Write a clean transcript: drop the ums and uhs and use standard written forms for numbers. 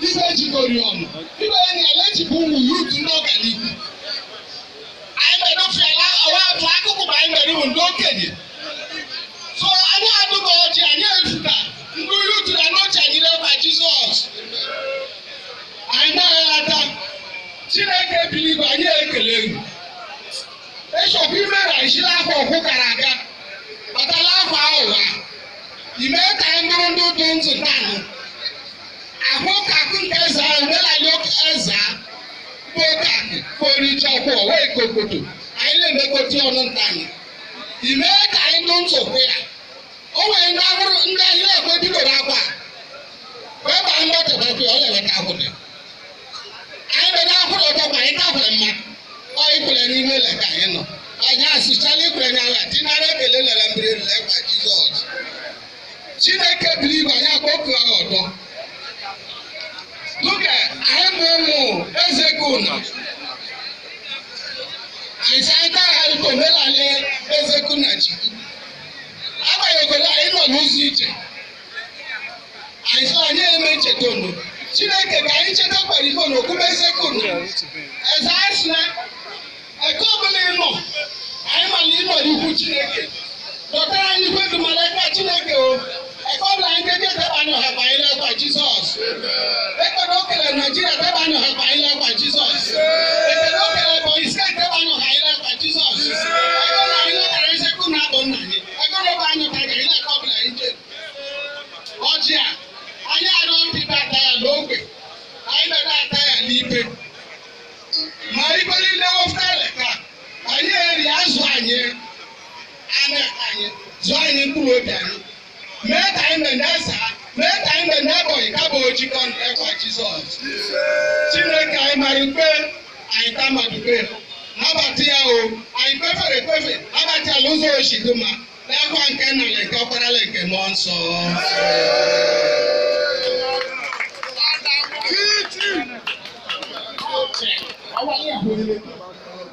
Ibe ejikọrọ ọnụ. Ibe enyi ala ejikwa ụmụ yutu ndị ọganihu. Anyị mere ofe ala ọwa abụọ akụkụ bụ anyị mere ụmụ ndị okenye. So anyị adụghị ọjị anyị efuta ndị yutu na n'oche anyị lekwa Jizọs. Anyị na-aghata Chineke biligwe anyị ekele egwu. Eshọpụ ime na isi n'afọ ọkwụ gara aga batala afọ aghụghọ ime ka anyị bụrụ ndị dị ndụ naanị ahụ ka akụ nke eze ahụ melali eze bụ oke akụ kporiji ọkwụ wee kokoto anyị na-emekọta ọnụ ntanị ime ka anyị dị ndụ kwụ ya o nwere ndị ahụrụ ndị anyị na-ekwe bidoro akwa wee baa ndị ọtebekwe ọ na-eweta ahụrụ anyị mere ahụrụ ọtọkwa anyị takwere mma ọ ikwere n'ime ụlọ ka anyị nọ anyị asụchala ikwere n'agha tinara ekele lere mmiri lekwa Jizọs. Chineke biri igwe anyị akpọpụ ya ọdọ. Dụka anyị bụ ụmụ eze kuna anyị sị anyị taa ha omenala eze kuna chukwu. Agbanyeghị anyị nọ n'ụzọ iche. Anyị sị anyị eme ncheta unu. Chineke ka anyị chetakwara iko na okwube eze kuna. Eze anyị sị na eke ọbụla ị nọ anyị ma na ị nọ n'ikwu Chineke. Dọtara anyị ikwe ndụ mana ekwe Chineke o. Eke ọbụla anyị ga-eji edebanye ọha kwa anyị lekwa Jizọs. Ekele okele Naijiria debanye ọha kwa anyị lekwa Jizọs. Ekele okele Ebonyi steeti debanye ọha anyị lekwa Jizọs. Ego na anyị letara isekwu na abụ nna anyị. Ego na ebe anyị ụtara anyị lekwa ọbụla anyị jere. Ọjị a, anyị arịọ ndị ata ya n'ogbe. Anyị mere ata ya n'ibe. Ma ibe niile wefutara ka anyị eri azụ anyị anụ anyị zụọ anyị mkpụrụ obi anyị mee ka anyị mee na-esa mee ka anyị mee na-ebonyi ka bụ ojikọ ekwa Jizọs. Chineke anyị mara ikpe anyị ta mmadụ ikpe nabata ya o anyị kpefere ekpefe nabata ya n'ụzọ oshiduma n'ekwa nke nna na nke ọkparala nke mmụọ nsọ.